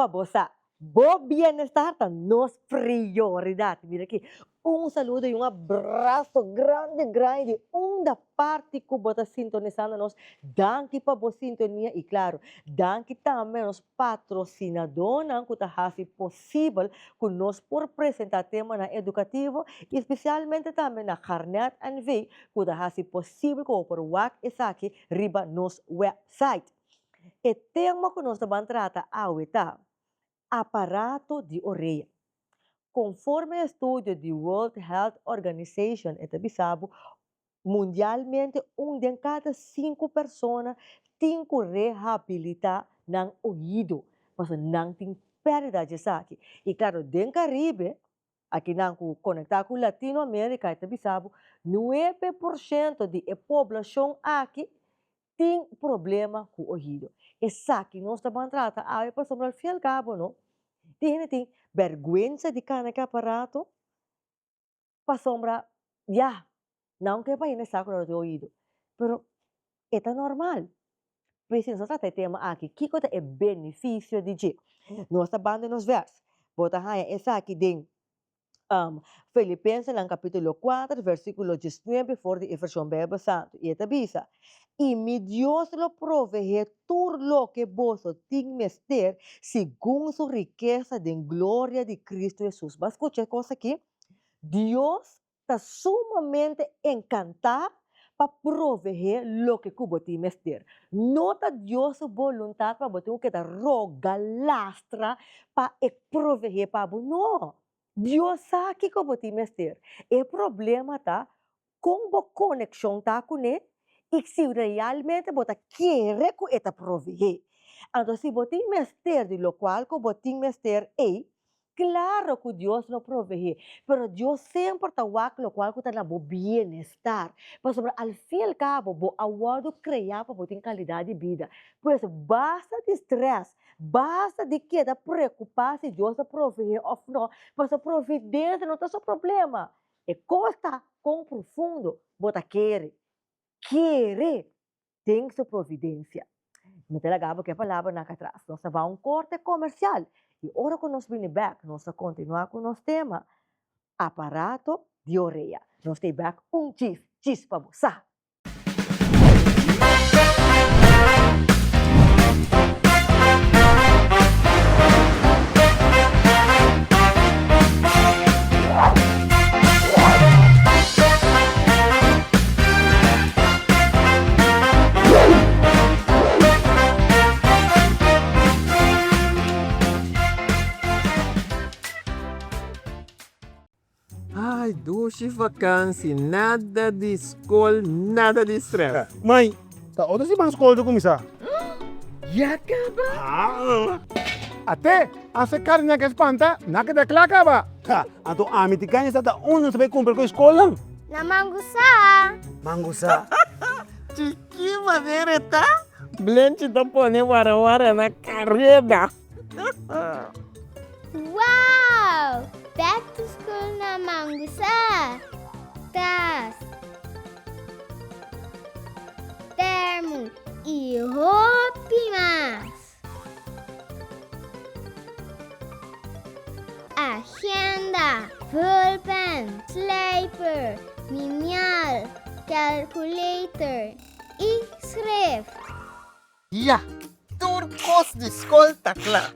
pa bo sa, bo bienestar ta nos prioridat. Mira aki, un saludo y un abraso grandi grandi di unda parti cu bo ta sintonisando nos. Danki pa bo sintonia y claro, danki tambe na nos patrocinadonan cu ta haci posibel cu nos por presenta temanan educativo y especialmente tambe na Garnet NV cu ta haci posibel cu bo por wak esaki riba nos website. E tema ku nos ta ban trata awe ta aparato di orea. Konforme estudio di World Health Organization e ta bisa bo mundialmente un den kada sinku persona tin ku rehabilitá nan oido pasobra nan tin pèrdida dje esaki. I klaro den Karibe Akinan ku konektá ku Latino Amerika e ta bisa bo 9% di e poblashon aki tin problema ku ohido. Esaki nos ta ban trata awe pasobra al fin al kabo no tin hende tin bèrgwensa di kana ku e aparato pasobra ya nan ke pa hende sa ku nan no tin ohido pero e ta normal. Pues nos ta trata e tema aki kiko ta e benefisio di dje. Nos ta banda nos vers. Bo ta haña esaki den Filipensenan kapítulo 4 versíkulo 19 for di e vershon Beibel Santu i e ta bisa, I mi Dios lo proveé tur loke boso tin mester segun su rikesa den gloria di Kristu Hesus. Bo a skucha e kos aki? Dios ta sumamente enkantá pa proveé loke ku bo tin mester. No ta Dios su boluntat pa bo tin ku keda roga lastra pa e proveé pa bo. No! Dios sa kiko bo tin mester. E problema ta kon bo konekshon ta kuné i si realmente bo ta kere ku e ta proveé. Anto si bo tin mester di lokual ku bo tin mester ei, Claro cu Dios lo proveé, pero Dios semper ta wak locual cu ta na bo bienestar, pasobra al fin y al cabo bo a wordo crea pa bo tin calidad di bida. Pues basta di stress, basta di keda preocupa si Dios ta proveé of no, pasobra providencia no ta su problema. E cos ta con profundo bo ta kere, kere. Den su providencia. Mi ta laga bo ku e palabranan aki atras. Nos ta bai un korte komersial i ora ku nos bini bèk nos ta kontinuá ku nos tema, Aparato di orea. Nos ta ei bèk un chis, chis pa bo sa. Ai dushi vakansi, nada di skol, nada di stress. Mai, ta otro siman skol ta kuminsá. Ya kaba? Haa. Ate, ase kari nan ke spanta, nan keda kla kaba. Ha, anto ami tin kaña sa ta unda nos ta bai kumpra ku e skolnan. Na Mangusá. Mangusá. Chikí manera e ta, Blenchi ta pone warawara na kareda. Wow! Back to school na Mangusá. Tas, termo i hopi mas. Agenda, vulpen, slijper, liniaal, calculator y schrift. Ya, tur kos di skol ta kla.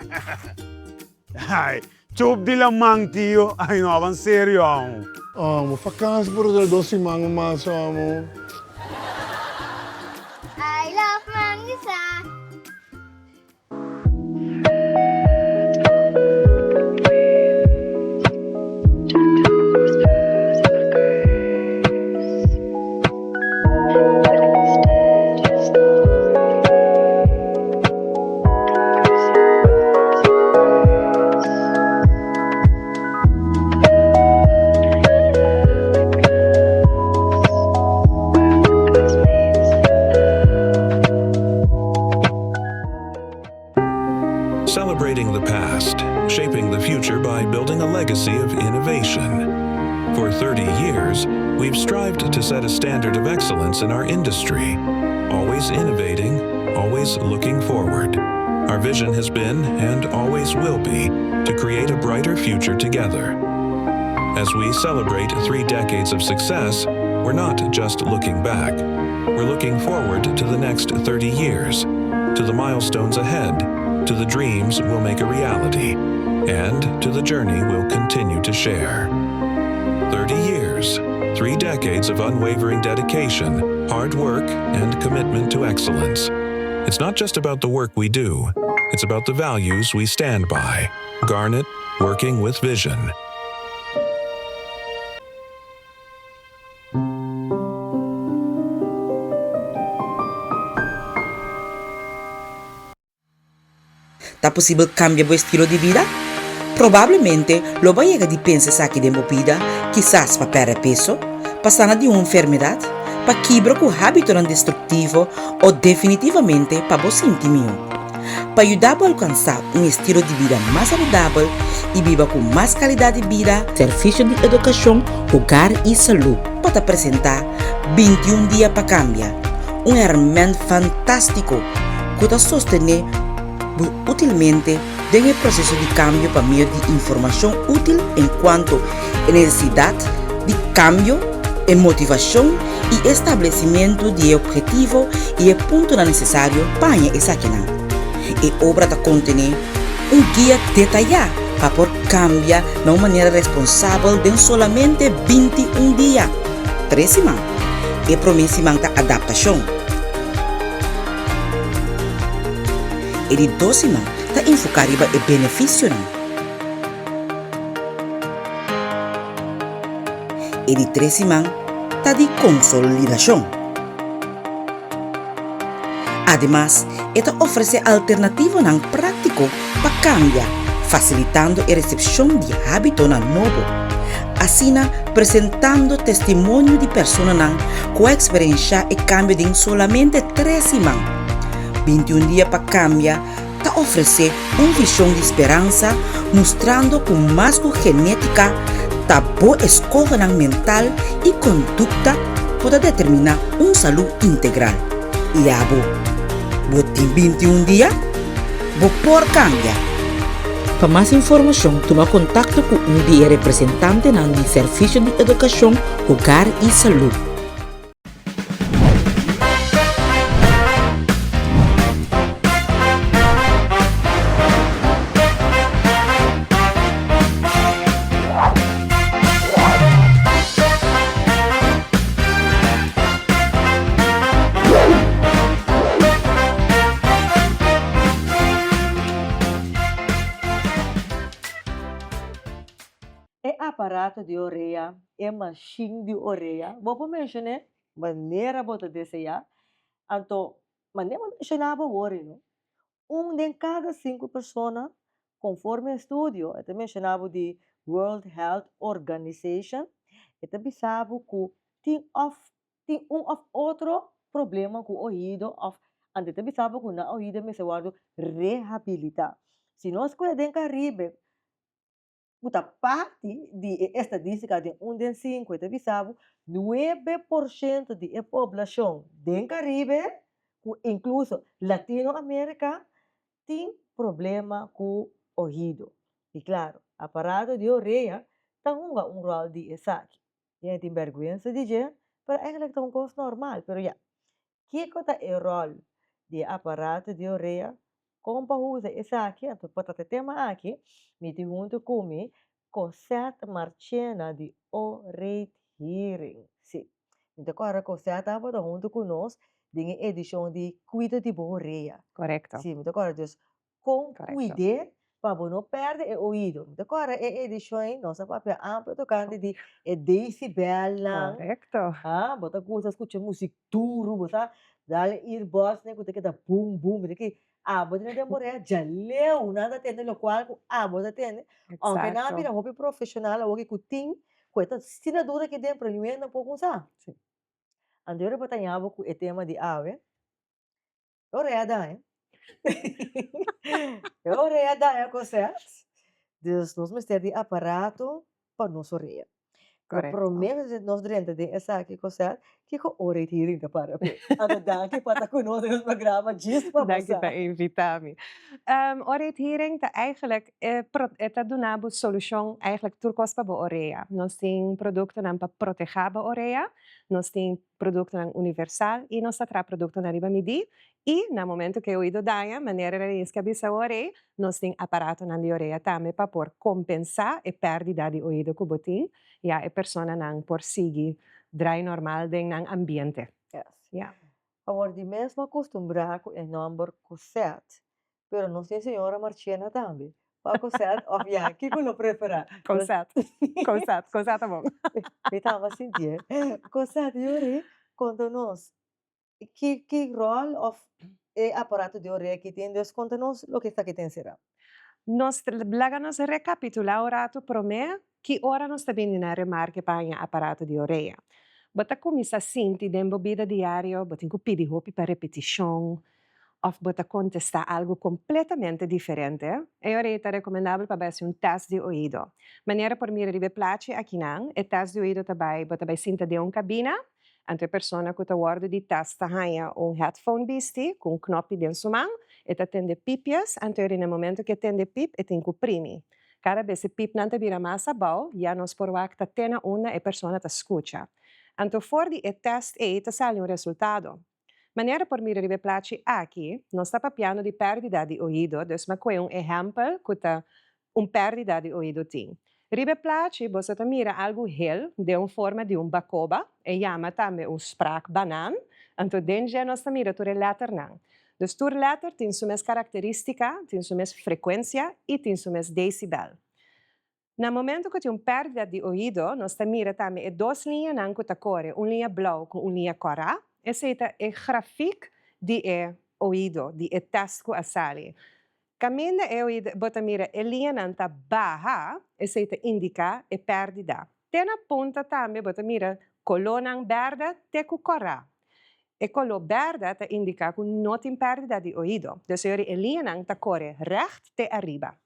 Ai, chup di laman tio. Ai no aban serio aun. Amo, vakantie por dura dos siman o mas amo. I love Mangisa. Celebrating the past, shaping the future by building a legacy of innovation. For 30 years, we've strived to set a standard of excellence in our industry, always innovating, always looking forward. Our vision has been, and always will be, to create a brighter future together. As we celebrate three decades of success, we're not just looking back. We're looking forward to the next 30 years, to the milestones ahead, to the dreams we'll make a reality, and to the journey we'll continue to share. 30 years, three decades of unwavering dedication, hard work, and commitment to excellence. It's not just about the work we do, it's about the values we stand by. Garnet, working with vision. Ta posibel kambia bo estilo di bida? Probablemente lo bo a yega di pensa esaki den bo bida, kisas pa pèrdè peso, pa sana di un enfermedat, pa kibra ku hábitonan destruktivo o definitivamente pa bo sinti mihó. Pa yuda bo alkansá un estilo di bida mas saludabel i biba ku mas kalidat di bida, Servisio di Edukashon, Hogar i Salú pa ta presentá 21 Dia pa Kambia, un hèrmènt fantástiko ku ta sostené bo útilmente den e proseso di kambio pa medio di informashon útil enkuanto e nesesidat di kambio, e motivashon i e establesimentu di e ophetivo i e puntonan nesesario pa haña esakinan. E obra ta kontené un guia detayá pa por kambia na un manera responsabel den solamente 21 dia, tres siman. E promé siman ta adaptashon. E di dos siman ta enfoká riba e benefisionan. E di tres siman ta di konsolidashon. Ademas, e ta ofresé alternativonan práktiko pa kambia, fasilitando e resepshon di hábitonan nobo. Asina, presentando testimonio di personanan ku a eksperenshá e kambio den solamente tres siman. 21 dia pa kambia ta ofresé un vishon di speransa mustrando ku mas ku genétika ta bo eskohonan mental i kondukta ku ta determiná un salú integral. I abo, bo tin 21 dia? Bo por kambia! Pa mas informashon tuma kontakto ku un di e representantenan di Servisio di Edukashon, Hogar i Salú. E aparato di orea, e mashin di orea, bo por menshon'é manera bo ta deseá, anto manera bo menshoná bo wori no, un den kada sinku persona konforme estudio, e ta menshoná bo di World Health Organization, e ta bisa bo ku tin òf tin un òf otro problema ku oido òf anto e ta bisa bo ku nan oido mester wòrdu rehabilitá. Si nos kue den Karibe ku ta parti di e estadístika den un den sinku e ta bisa bo 9% di e poblashon den Karibe ku inkluso Latino Amerika tin problema ku oido. I klaro aparato di orea ta hunga un ròl di esaki. Hende tin bèrgwensa di dje, pero eigenlijk ta un kos normal. Pero ya, kiko ta e ròl di e aparato di orea? Kon pa usa esaki? Anto pa trata e tema aki, mi tin huntu ku mi Cosette Marchena di Orate Hearing. Sí, mi ta kòrda Cosette tabata huntu ku nos den e edishon di Kuido di bo orea. Korekto. Sí, mi ta kòrda. Dus Kon kuid'é pa bo no pèrdè e oido. Mi ta kòrda e edishon ei, nos a papia amplio tokante di e decibelnan. Korekto. Ha, bo ta gusta skucha musik duru, bo sa dal e earbudsnan ku ta keda bum bum, mi ta ki abo ta den bo orea djaleu nan ta tende lokual ku abo ta tende. Ounke nan a bira hopi profeshonal awoki ku tin ku e ta asina duru aki den pero niun hende tampoco sa. Anto yo ta ña bo ku e tema di awe. E orea daña. E orea daña cosas. Dus nos mester di aparato pa nos orea. Pero promé ku nos drenta den esaki, Cosette, kiko ora e hearing ta para p'e? Anto danki pa ta ku nos den nos programa djis pa bo Danki sa. pa invitá mi. Ora e hearing ta eigenlijk e e ta duna bo solushon eigenlijk tur kos pa bo orea. Nos tin produktonan pa protehá bo orea, nos tin produktonan universal i nos ta traha produktonan riba midí i na momento ku e oido daña, manera Reniska a bisa awor ei, Nos tin aparatonan di orea tambe pa por kompensá e pèrdida di oido ku bo tin, ya e personanan por sigui drai normal den nan ambiente. Yes. Ya. Awor di mes bo a kustumbrá ku e nòmber Cosette, pero nos tin señora Marchena tambe. Pa Cosette òf ya, kiko lo preferá? Cosette, Cosette, Cosette ta bon. Mi tamba sintié. Cosette, Yuri, konta nos, Ki ki ròl òf e aparato di orea ki tin? Dus konta nos loke esaki ta enserá. Nos laga nos rekapitulá un ratu promé ki ora nos ta bini na remarke pa haña aparato di orea. Bo ta kuminsá sinti den bo bida diario bo tin ku pidi hopi pa repetishon òf bo ta kontestá algu kompletamente diferente, e ora ei ta rekomendabel pa bai hasi un tèst di oido. Manera por mira riba e plachi akinan, e tèst di oido ta bai bo ta bai sinta den un kabina Anto e persona ku ta wòrdu di tèst ta haña un headphone bisti ku un knòpi den su man, e ta tende pipjes, anto eri na e momento ku e tende pip e tin ku primi. Kada bes e pipnan ta bira mas abou, ya nos por wak ta te na unda e persona ta skucha. Anto for di e tèst ei ta sali un resultado. Manera por mira riba e plachi aki, nos ta papiando di pèrdida di oido, dus mi a kohe un ehèmpel ku ta un pèrdida di oido tin. Riba e plachi boso ta mira algu hel den un forma di un bakoba, e yama tambe un spraakbanaan, anto den dje nos ta mira tur e lèternan. Dus tur lèter tin su mes karakterístika, tin su mes frekuensia i tin su mes desibel. Na momento ku tin un pèrdida di oido nos ta mira tambe e dos liñanan ku ta kore, un liña blou ku un liña kòrá, esei ta e grafik di e oido, di e tèst ku a sali. Kaminda e oido bo ta mira e liñanan ta baha, esei ta indiká e pèrdida. Te na punta tambe bo ta mira kolónan bèrdè te ku kòrá. E koló bèrdè ta indiká ku no tin pèrdida di oido. Dus e ora e liñanan ta kore règt te ariba.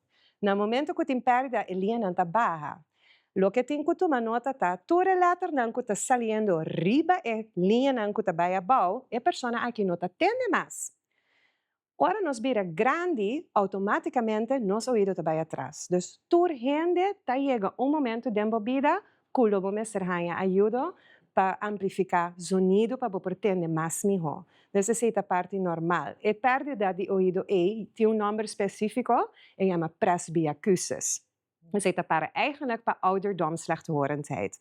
Na momento ku tin pèrdida e liñanan ta baha. Loke tin ku tuma nota ta tur e lèternan ku ta saliendo riba e liñanan ku ta bai abou, e persona aki no ta tende mas. Ora nos bira grandi, automáticamente nos oido ta bai atras. Dus tur hende ta yega un momento den bo bida ku lo bo mester haña ayudo pa amplifiká zonido pa bo por tende mas mihó. Dus esei ta parti normal. E pèrdida di oido ei tin un nòmber spesífiko, e yama presbyakusis. Esei ta para eigenlijk pa ouderdomslechthorendheid.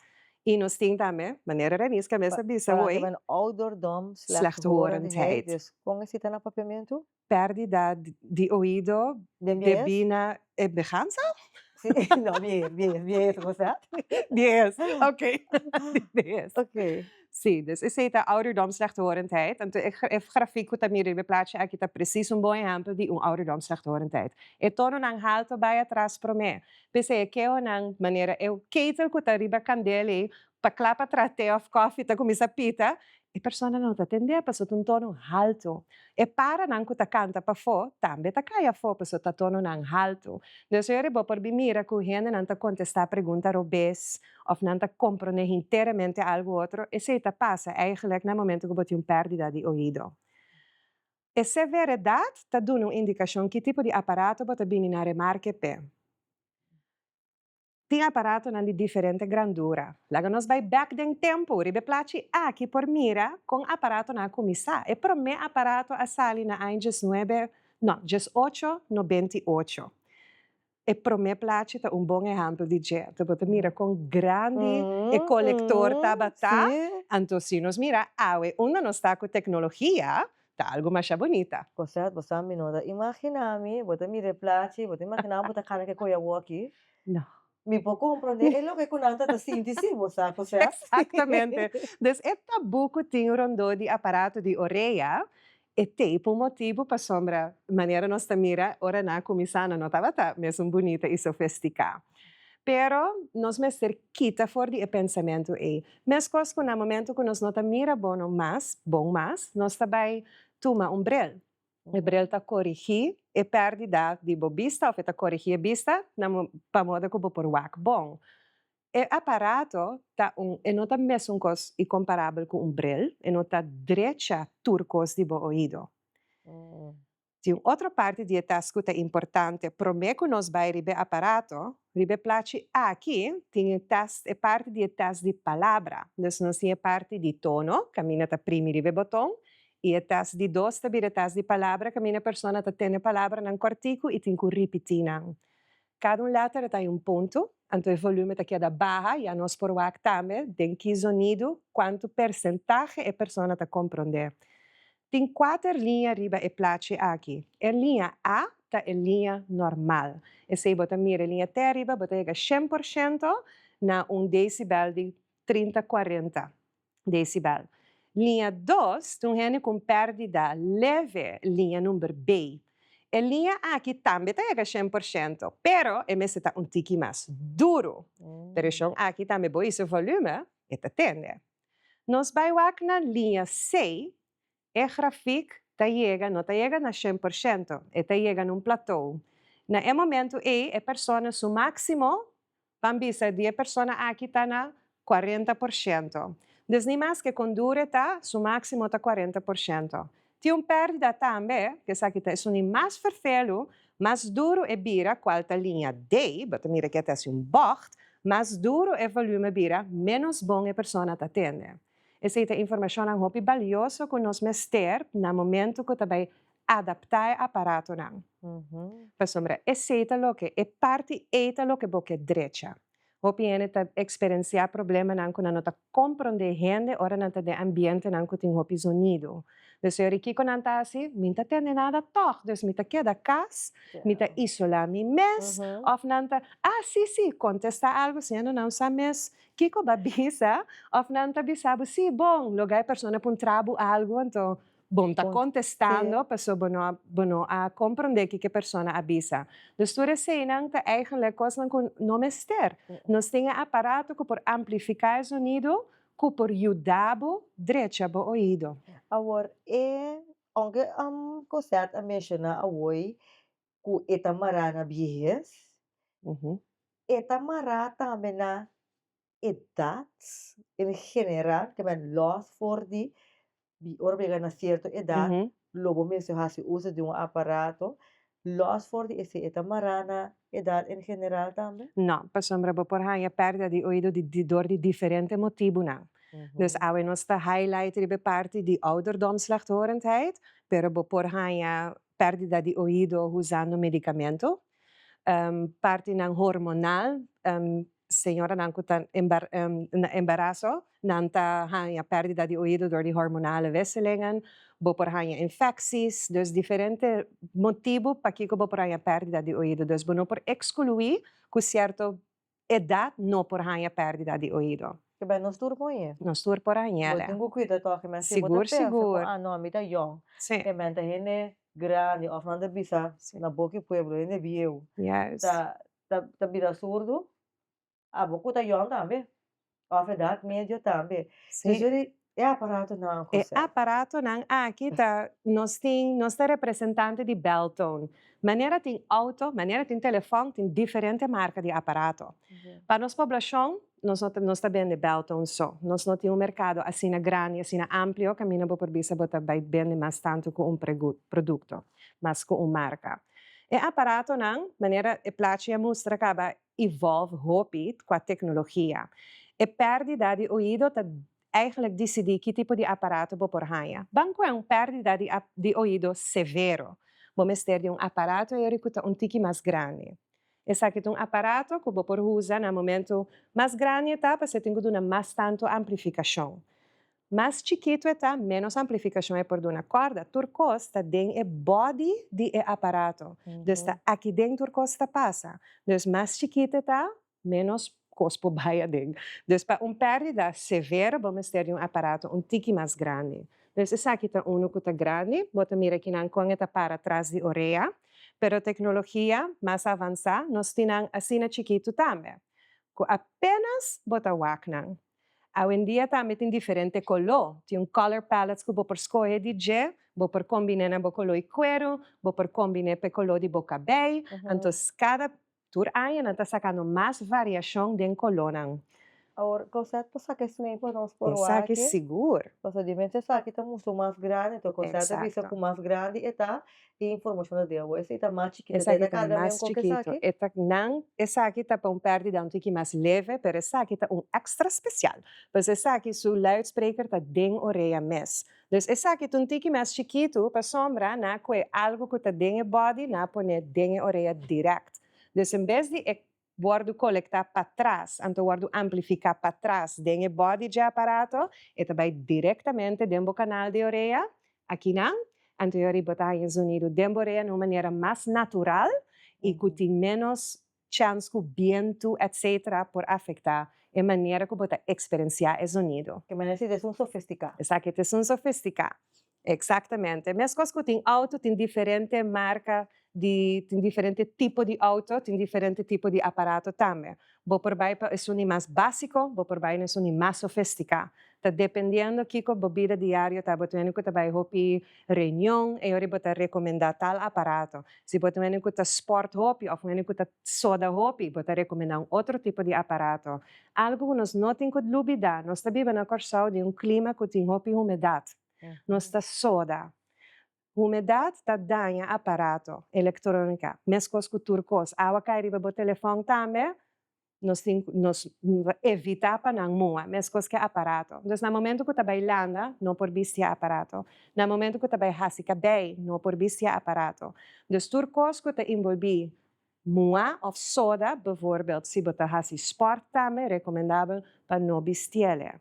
I nos tin tambe, manera Reniska mes a bisa Para hoy, ta ouderdomslechthorendheid. Dus kon esei ta na papiamentu? Pèrdida di oido Den biehes? debí na e beganza? Sí, no, biehes, biehes, biehes, bo sa. Biehes, ok. Biehes. Ok. Sí, dus esei ta ouderdomslechthorendheid. Anto e e grafiek ku ta mira riba e plachi aki ta presis un bon ehèmpel di un ouderdomslechthorendheid. E tononan haltu bai atras promé. P'esei e kehonan manera e ketel ku ta riba kandel ei pa kla pa traha te òf kòfi ta kuminsá pita, e persona no ta tendé pasobra ta un tono haltu. E paranan ku ta kanta pafó tambe ta kai afó pasobra ta tononan haltu. Dus ora bo por bin mira ku hendenan ta kontestá pregunta robes òf nan ta komprondé hinteramente algu otro, esei ta pasa eigentlik na momento ku bo tin un pèrdida di oido. E severedat ta duna un indikashon ki tipo di aparato bo ta bini na remarke p'e. Tin aparatonan di diferente grandura. Laga nos bai bèk den tempu. Riba e plachi aki por mira kon aparatonan a kuminsá. E promé aparato a sali na aña diesnuebe, no, diesocho nobenta i ocho. E promé plachi ta un bon ehèmpel di dje. Anto bo ta mira kon grandi e kolektor tabata. Anto si nos mira awe unda nos ta ku teknologia, Ta algo masha bunita. Cosette, bo sa mi no ta imagina mi, bo ta mira e plachi, bo ta imagina bo ta cana ke koe awoki? No. Mi por comprende e loke cu nan ta ta sinti si, bo sa Cosette. Exactamente. Dus e tabu cu tin rondó di aparato di orea, e t'ei pa un motibu pasobra manera nos ta mira ora nan a cuminsa nan no tabata mesun bunita y sofistica. Pero nos mester kita for di e pensamentu ei. Meskos ku na momentu ku nos no ta mira bono mas, bon mas, nos ta bai tuma un bril. E bril ta korigí e pèrdida di bo bista òf e ta korigí e bista na pa moda ku bo por wak bon. E aparato ta un, e no ta mesun kos i komparabel ku un bril, e no ta drecha tur kos di bo oido. Tin un otro parti di e tèst ku ta importante. Promé ku nos bai riba e aparato, riba e plachi aki tin e tèst, e parti di e tèst di palabra. Dus nos tin e parti di tono, kaminda ta primi riba e boton, i e tèst di dos ta bira e tèst di palabra, kaminda e persona ta tene palabranan kòrtiku i tin ku ripití nan. Kada un lèter ta un punto, anto e volume ta keda baha, ya nos por wak tambe den ki zonido kuantu persentahe e persona ta komprondé. Tin kuater liña riba e plachi aki. E liña A ta e liña normal. Esei bo ta mira e liña te ariba, bo ta yega 100% na un desibel di 30, 40 desibel. Liña dos ta un hende ku un pèrdida leve, liña number B. E liña aki tambe ta yega 100%, pero e mester ta un tiki mas duru. Pero eshon aki tambe bo hisa volume, e ta tende. Nos bai wak na liña C, e grafik ta yega, no ta yega na 100%, e ta yega na un platou. Na e momento ei e persona su máksimo Ban bisa di e persona aki ta na 40%. Dus ni maske kon duru e ta, su máksimo ta 40%. Tin un pèrdida tambe, ku esaki ta esun di mas ferfelu, mas duru e bira, kual ta liña D, bo ta mira ku e ta hasi un bògt, mas duru e volume bira, ménos bon e persona ta tende. Esei ta informashonnan hopi balioso ku nos mester na momentu ku ta bai adaptá e aparatonan. Pasobra esei ta loke, e parti ei ta loke bo ke drecha. Hopi hende ta eksperensiá problemanan ku nan no ta komprondé hende ora nan ta den ambientenan ku tin hopi zonido. Dus e ora kiko nan ta hasi? Mi no ta tende nada tòg, dus mi ta keda kas, mi ta isolá mi mes, òf nan ta, ah sí sí, kontestá algu siendo nan sa mes kiko bo a bisa, òf nan ta bisa bo, sí, bon, loga e persona puntra bo algu, anto Bo no ta kontestando paso bo no a bo no a komprondé kiko e persona a bisa. Dus tur eseinan ta eigenlik kosnan ku no mester. Nos tin e aparato ku por amplifiká e zonido ku por yuda bo drecha bo oido. Awor e ounke Cosette a menshoná awoi ku e ta mará na biehes, e ta mará tambe na edat en general, ke men lòs for di ora bo yega na sierto edat lo bo mester hasi uso di un aparato, lòs for di esei e ta mará na edat en general tambe? No, pasobra bo por haña pèrdida di oido di dor di diferente motibunan. Dus awe nos ta highlight riba e parti di ouderdomslechthorendheid, pero bo por haña pèrdida di oido usando medikamento, partinan hormonal, Señoranan cu ta na embaraso, nan ta haña perdida di oido door di hormonale wisselingen, bo por haña infecties, dus diferente motibu pakico bo por haña perdida di oido. Dus bo no por exclui cu cierto edad no por haña perdida di oido. Ke bai nos tur por hañ'é. Nos tur por hañ'é. Bo tin cu cuida toch, men si bo ta pensa cu ah no mi ta yong, ke men ta hende grandi of nan ta bisa na boki pueblo hende bieu ta ta bira surdu, abo ku ta yòn tambe, òf edat medio tambe. Sí. Dus jullie, e aparatonan, E José. aparatonan aki ta, nos tin, nos ta representante di Beltone. Manera tin auto, manera tin telefòn, tin diferente marka di aparato. Pa nos poblashon, nos no ta, nos ta bende Beltone so. Nos no tin un merkado asina grandi, asina amplio, kaminda bo por bisa bo ta bai bende mas tantu ku un produkto, mas ku un marka. E aparatonan, manera e plachi a mustra kaba, evolve hopi kua teknologia. E pèrdida di oido ta eigenlijk disidí ki tipo di aparato bo por haña. Ban ku e un pèrdida di di oido severo, bo mester di un aparato eri ku ta un tiki mas grandi. Esaki ta un aparato ku bo por usa na momentu mas grandi e ta pasobra e tin ku duna mas tantu amplifikashon. Mas chikitu e ta, ménos amplifikashon e por duna. Kòrda, tur kos ta den e bòdi di e aparato. Dus ta aki den tur kos ta pasa. Dus mas chikitu e ta, ménos kos por bai aden. Dus pa un pèrdida severo bo mester di un aparato un tiki mas grandi. Dus esaki ta unu ku ta grandi. Bo ta mira kinan kon e ta para tras di orea. Pero teknologia mas avansá nos tin nan asina chikitu tambe, ku apénas bo ta wak nan. Awendia tambe tin diferente koló. Tin un color palettes ku bo por skohe di dje, bo por kombiné na bo koló i kueru, bo por kombiné pa e koló di bo kabei. Anto kada Tur aña nan ta sakando mas variashon den kolónan. Awor, Cosette por saka esei pa nos por wak? Esaki sigur. Pasobra di mester esaki ta mucho mas grandi, enton Cosette ta bisa ku mas grandi e ta, e informashon ta den awor. Esei ta mas chikito, Esaki ta mas chikito. E ta nan, esaki ta pa un pèrdida un tiki mas leve, pero esaki ta un èkstra spesial. Pues esaki su luidspreker ta den orea mes. Dus esaki ta un tiki mas chikitu pasobra nan a kohe algu ku ta den e body nan a pone den e orea dirèkt. Dus en bes di e wòrdu kolektá patras anto wòrdu amplifiká patras den e body dje aparato e ta bai direktamente den bo kanal di orea akinan anto e ora bo ta haña zonido den bo orea na un manera mas natural i ku tin ménos chèns ku bientu etc. Por afektá e manera ku bo ta eksperensiá e zonido. Ke manera si ta esun sofistiká. Esaki ta esun sofistiká. Eksaktamente. Meskos ku tin outo, tin diferente marka di, tin diferente tipo di outo, tin diferente tipo di aparato tambe. Bo por bai pa esun di mas básiko, bo por bai na esun di mas sofistiká. Ta dependiendo kiko bo bida diario ta. Bo tin hende ku ta bai hopi reunion, e ora bo ta rekomendá tal aparato. Si bo ta un hende ku ta spòrt hopi òf un hende ku ta soda hopi, bo ta rekomendá un otro tipo di aparato. Algu ku nos no tin ku lubidá, nos ta biba na Kòrsou den un klima ku tin hopi humedat. Nos ta soda. Humedat ta daña aparato, elektrónika, meskos ku tur kos. Awa kai riba bo telefòn tambe, Nos tin nos evita pa nan mua, meskos ke aparato. Dus na momento ku ta bai landa, no por bisti aparato. Na momento ku ta bai hasi kabei, no por bisti aparato. Dus tur kos ku ta involbi mua òf soda, bevoorbeeld si bo ta hasi spòrt tambe, rekomendabel pa no bistiele.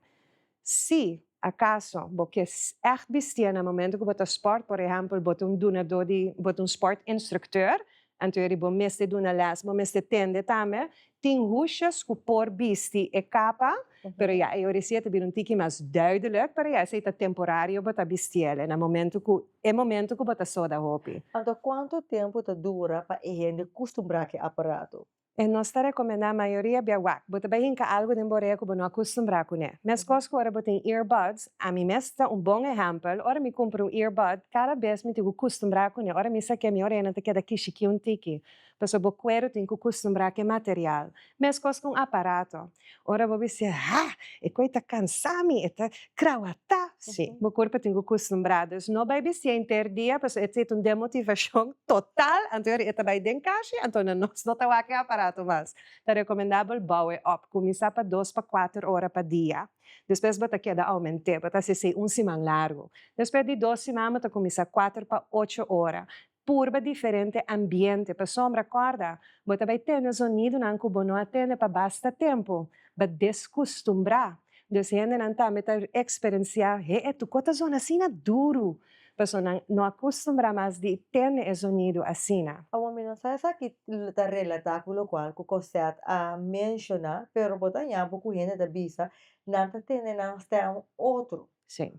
Si akaso bo ke ègt bistié na momento ku bo ta spòrt, por ehèmpel bo ta un dunadó di, bo ta un spòrt instrukteur, anto eri bo mester duna lès, bo mester tende tambe, tin husjes ku por bisti e kapa, pero ya e ora si e ta bira un tiki mas duidelijk, pero ya esei ta temporario bo ta bistiel na momento ku, e momento ku bo ta soda hopi. Anto kuantu tempu ta dura pa e hende kustumbrá ku e aparato? E nos ta rekomendá mayoria bia wak. Bo ta bai hinka algu den bo orea ku bo no a kustumbrá kuné. Meskos ku ora bo tin earbuds, ami mes ta un bon ehèmpel, ora mi kumpra un earbud, kada bes mi tin ku kustumbrá kuné. Ora mi sak'é mi oreanan ta keda kishikí un tiki, pasobra bo kueru tin ku kustumbrá ku e material. Meskos ku un aparato. Ora bo bisa, Ha! E koi ta kansa mi, e ta krawatá. Sí, bo kurpa tin ku kustumbrá. Dus no bai bistié henter dia, pasobra e ta un demotivashon total. Anto e ta bai den kashi, anto na nos no ta wak e aparato mas. Ta rekomendabel bou e òp. Kuminsá pa dos pa kuater ora pa dia. Despues bo ta keda oument'é, bo ta hasi esei un siman largu. Despues di dos siman bo ta kuminsá kuater pa ocho ora. Purba diferente ambiente, pasobra kòrda, bo ta bai tende zonidonan ku bo no a tende pa basta tempu. Bo deskustumbrá. Dus hendenan tambe ta eksperensiá, he e tuko ta zona asina duru, pasobra nan no a kustumbrá mas di tende e zonido asina. Awor mi no sa esaki ta relatá ku lokual ku Cosette a menshoná, pero bo ta haña bo ku hende ta bisa nan ta tende nan stèm otro. Sí.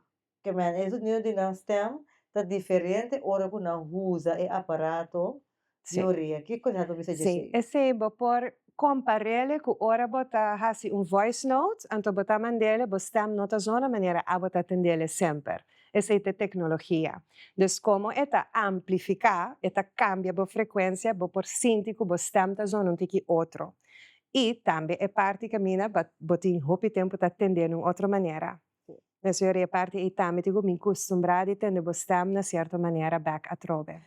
Ke men e zonido di nan stem ta diferente ora ku nan usa e aparato di orea. Kiko nan ta bisa dje Sí, esei? esei bo por kompar'el ku ora bo ta hasi un voice note, anto bo ta mand'el, bo stem no ta zona manera abo ta tend'el semper. Esei ta e teknologia. Dus komo e ta amplifiká, e ta kambia bo frekuensia, bo por sinti ku bo stem ta zona un tiki otro. I tambe e parti kaminda bo tin hopi tempu ta tend'el un otro manera. Mesora e parti ei tambe tin ku bin kustumbrá di tende bo stèm na sierto manera bèk atrobe.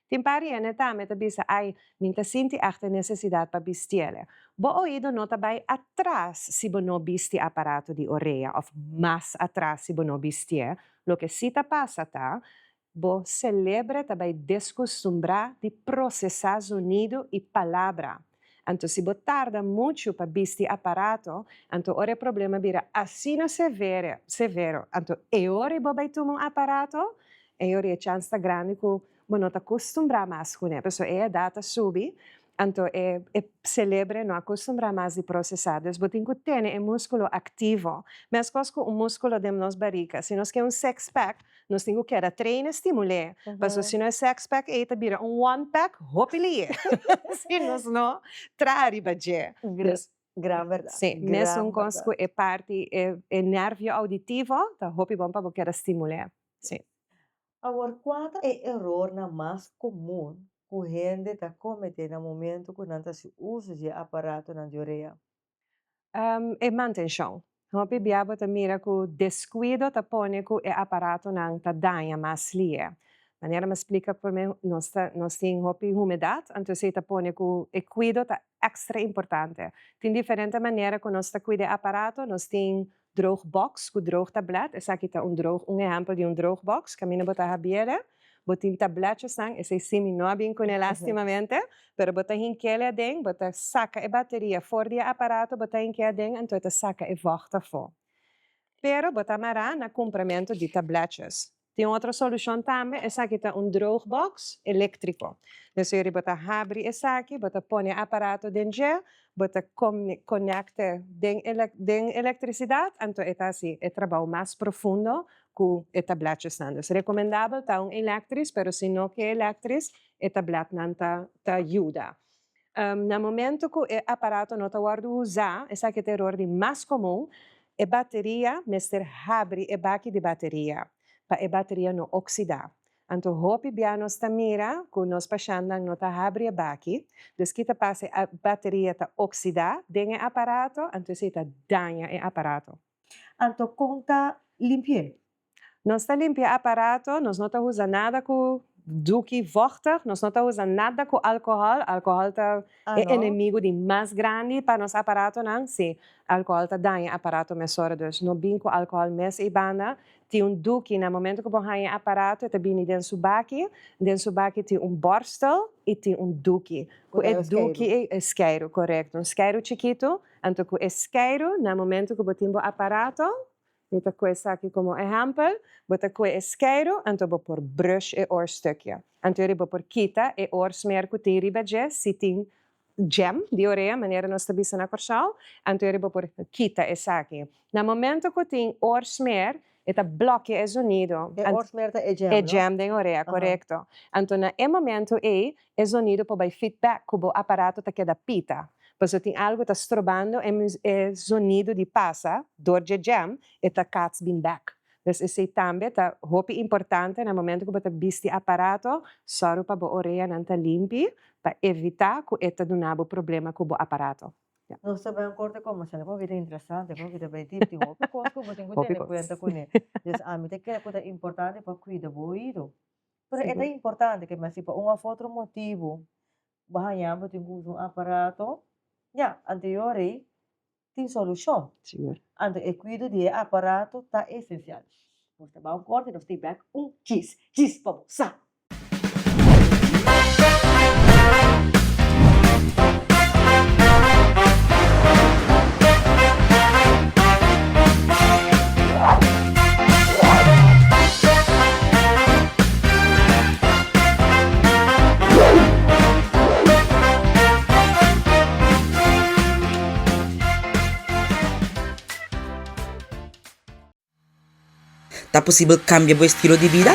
Tin par hende tambe ta bisa, Ai, mi ta sinti ègt e nesesidat pa bistiele. Bo oido no ta bai atras si bo no bisti aparato di orea òf mas atras si bo no bistié. Loke sí ta pasa ta, bo selebre ta bai deskustumbrá di prosesá zonido i palabra. Anto si bo tarda muchu pa bisti aparato, anto ora e problema bira asina severe, severo, anto e ora bo bai tuma un aparato, e ora e chans ta grandi ku bo no ta kustumbrá mas kuné, pasobra e edat ta subi, anto e e selebre no a kustumbrá mas di prosesá. Dus bo tin ku tene e múskulo aktivo, meskos ku un múskulo den nos barika. Si nos ke un six pack, Nos tin ku keda train e stimul'é, pasobra si no e sex pack ei ta bira un one pack hopi lié si nos no traha riba dje. Dus, Gran bèrdat. Sí, mesun kos ku e parti e nervio auditivo ta hopi bon pa bo keda stimul'é. Sí. Awor, kua ta e erornan mas komun. ku hende ta kometé na momentu ku nan ta hasi uso di e aparatonan di orea? E mantenshon. Hopi bia bo ta mira ku deskuido ta pone ku e aparatonan ta daña mas lie. Manera mi a splika promé nos ta nos tin hopi humedat, anto esei ta pone ku e kuido ta èkstra importante. Tin diferente manera ku nos ta kuida e aparato, nos tin droogbox ku droogtablet, esaki ta un droog un ehèmpel di un droogbox kaminda bo ta habiele, bo tin tabletjesnan, esei sí mi no a bin kuné lastimamente, pero bo ta hinkele aden, bo ta saka e bateria for di e aparato, bo ta hink'é aden anto e ta saka e vògt afó. Pero bo ta mará na kumpramentu di tabletjes. Tin otro solushon tambe, esaki ta un droogbox eléktriko. Dus yori bo ta habri esaki, bo ta pone e aparato den dje, bo ta konekte den den elektrisidat, anto e ta hasi e trabou mas profundo ku e tabletjesnan. Dus rekomendabel ta un elektris, pero si no ke elektris, e tabletnan ta ta yuda. Na momento ku e aparato no ta wòrdu usá, esaki ta eror di mas komun, e bateria mester habri e baki di bateria pa e bateria no oksidá. Anto hopi bia nos ta mira ku nos pashèntnan no ta habri e baki, dus ki ta pasa e bateria ta oksidá den e aparato, anto esei ta daña e aparato. Anto kon ta limpi'é? Nos ta limpia aparato, nos no ta usa nada ku duki vochtig, nos no ta usa nada ku alkohòl, alkohòl ta e enemigu di mas grandi pa nos aparatonan, si, alkohòl ta daña aparato mesora, dus no bin ku alkohòl mes ei banda. Tin un duki, na momento ku bo haña e aparato e ta bini den su baki, den su baki tin un bòrstel i tin un duki, ku e duki ei, e skeiru, korekto, un skeiru chikitu, anto ku e skeiru na momento ku bo tin bo aparato, Mi ta kue esaki komo ehèmpel, bo ta kue e skeiru, anto bo por brush e oorstukje. Anto eri bo por kita e oorsmeer ku tin riba dje, si tin jam di orea, manera nos ta bisa na Kòrsou, anto eri bo por kita esaki. Na momento ku tin oorsmeer, e ta blòkia e zonido. E oorsmeer ta e jam, no? E jam den orea, korekto. Anto na e momento ei, E zonido por bai feedback ku bo aparato ta keda pita. Pasobra tin algu ta strobando e e zonido di pasa dor dje jam, e ta kats bin bek. Dus esei tambe ta hopi importante na momento ku bo ta bisti aparato, sòru pa bo oreanan ta limpi pa evitá ku e ta duna bo problema ku bo aparato. Ya. Nos ta bai un korte komersial, komo ki ta interesante, komo ki ta bai dip, tin hopi kos ku bo tin ku tene kuenta kuné. Dus ami ta kere ku ta importante pa kuida bo oido. Pero e ta importante ke si pa un of otro motibu bo haña bo tin ku usa un aparato, ya, anterior ei tin solushon. Sigur. Anto e kuido di e aparato ta esensial. Nos ta bai un korte, nos ta i bèk un djis djis pa bo sa. Ta posibel kambia bo estilo di bida?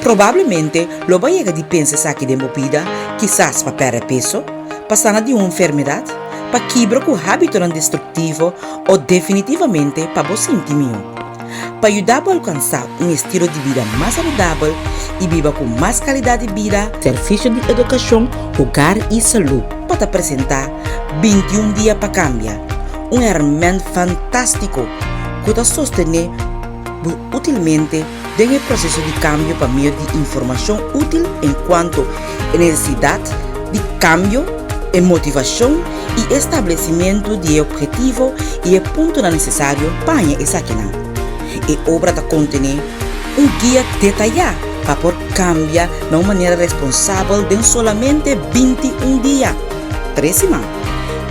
Probablemente lo bo a yega di pensa esaki den bo bida, kisas pa pèrdè peso, pa sana di un enfermedat, pa kibra ku hábitonan destruktivo o definitivamente pa bo sinti mihó. Pa yuda bo alkansá un estilo di bida mas saludabel i biba ku mas kalidat di bida, Servisio di Edukashon, Hogar i Salú pa ta presentá 21 Dia pa Kambia, un hèrmènt fantástiko ku ta sostené bo útilmente den e proseso di kambio pa medio di informashon útil enkuanto e nesesidat di kambio, e motivashon i e stablesimentu di e ophetivo i e puntonan nesesario pa haña esakinan. E obra ta kontené un guia detayá pa por kambia na un manera responsabel den solamente 21 dia, tres siman.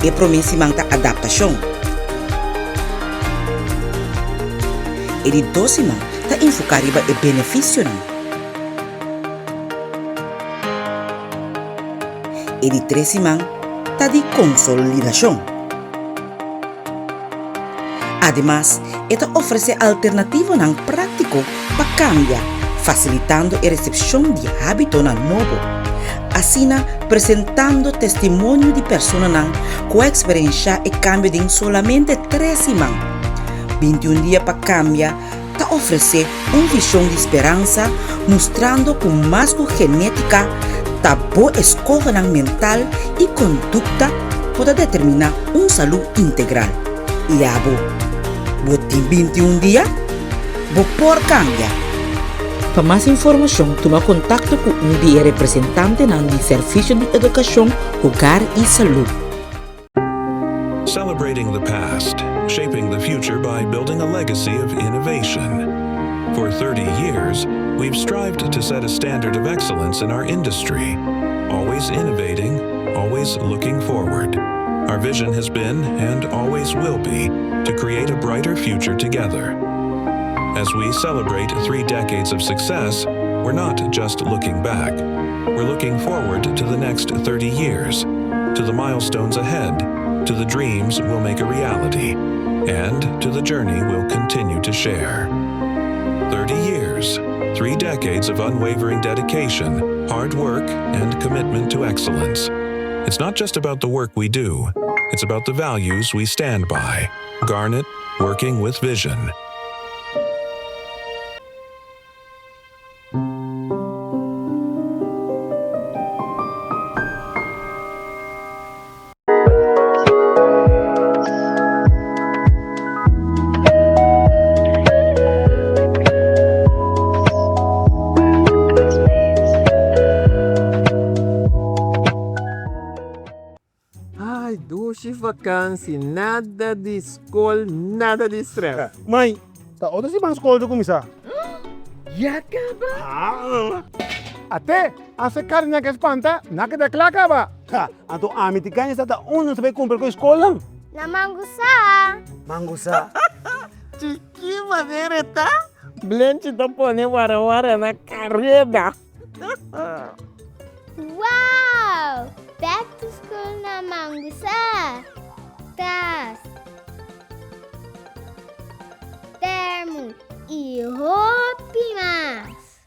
E promé siman ta adaptashon. E di dos siman ta enfoká riba e benefisionan. E di tres siman ta di konsolidashon. Ademas, e ta ofresé alternativonan práktiko pa kambia, fasilitando e resepshon di hábitonan nobo. Asina, presentando testimonio di personanan ku a eksperenshá e kambio den solamente tres siman. 21 dia pa kambia ta ofresé un vishon di speransa mustrando ku mas ku genétika. Ta bo eskohonan mental i kondukta ku ta determiná un salú integral. I abo, bo tin 21 dia? Bo por kambia! Pa mas informashon tuma kontakto ku un di e representantenan di Servisio di Edukashon, Hogar i Salú. Celebrating the past, shaping the future by building a legacy of innovation. For 30 years, we've strived to set a standard of excellence in our industry, always innovating, always looking forward. Our vision has been, and always will be, to create a brighter future together. As we celebrate three decades of success, we're not just looking back. We're looking forward to the next 30 years, to the milestones ahead, to the dreams we'll make a reality, and to the journey we'll continue to share. 30 years, three decades of unwavering dedication, hard work, and commitment to excellence. It's not just about the work we do, it's about the values we stand by. Garnet, working with vision. Ai dushi vakansi, nada di skol, nada di stress. Mai, ta otro siman skol ta kuminsá. Ya kaba? Ate, ase karinan ke spanta, nan a keda kla kaba. Ha, anto ami tin kaña sa ta unda nos ta bai kumpra ku e skolnan. Na Mangusá. Mangusá. Chiki manera e ta? Blenchi ta pone warawara na kareda. Wow! Back to school na Mangusa! Tas, termo y hopi mas!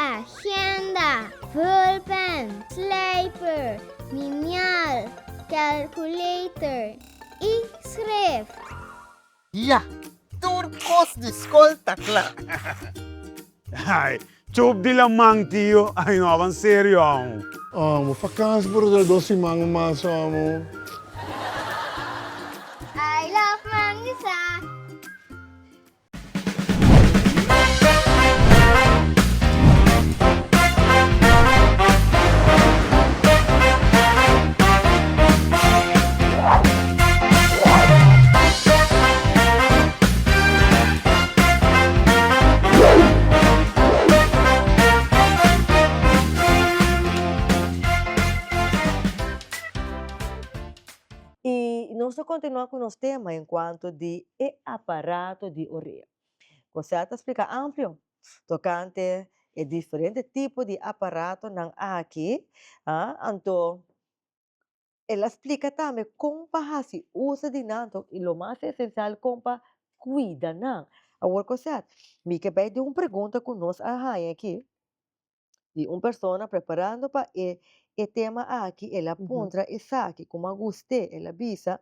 Agenda, vulpen, slijper, liniaal, calculator y schrift. Ya, tur kos di skol ta kla. Ai, chup di laman tio. Ai no aban serio aun. Amo, vakantie por dura dos siman o mas amo. I love Mangisa. I nos ta kontinuá ku nos tema enkuanto di e aparato di orea. José ta splika amplio tokante e diferente tipo di aparatonan aki, anto El a splika tambe kon pa hasi uso di nan tok i lo mas esensial kon pa kuida nan. Awor Cosette, mi ke bai den un pregunta ku nos a haña aki di un persona preparando pa e e tema aki, el a puntra esaki ku mi a gust'é, el a bisa,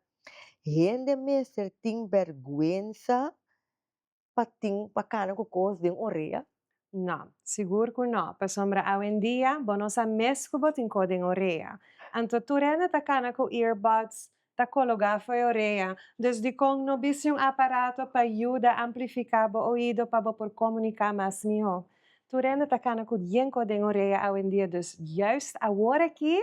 Hende mester tin bèrgwensa pa tin pa kana ku kos den orea? No, sigur ku no, pasobra awendia bo no sa mes ku bo tin kos den orea. Anto tur hende ta kana ku earbuds, ta kologá for e orea. Dus dikon no bisti un aparato pa yuda amplifiká bo oido pa bo por komuniká mas mihó? Tur hende ta kana ku yen kos den orea awendia, dus juist awor aki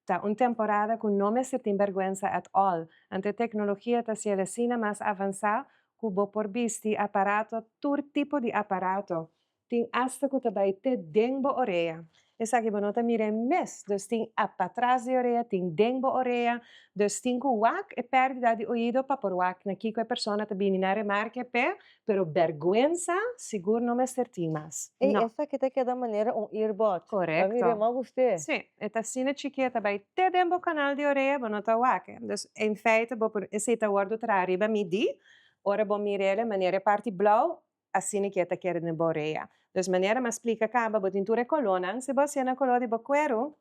ta un temporada ku no mester tin bèrgwensa at all. Anto e teknologia ta siel asina mas avansá ku bo por bisti aparato, tur tipo di aparato. Tin asta ku ta bai te den bo orea. Esaki bo no ta mira e mes. Dus tin patras di orea, tin den bo orea. Dus tin ku wak e pèrdida di oido pa por wak na kiko e persona ta bini na remarke p'e, pero bèrgwensa sigur no mester tin mas. Ey, No. esaki ta keda manera un earbud. Korekto. Ta mira, m'a gust'é. Sí, e ta asina chikí, e ta bai te den bo kanal di orea, bo no ta wak e. Dus in feite bo por, esei ta wòrdu traha riba midí, ora bo mir'el e manera e parti blou, asina ke e ta keda den bo orea. Dus manera m'a splika kaba, bo tin tur e kolónan, si bo hasié na koló di bo kueru,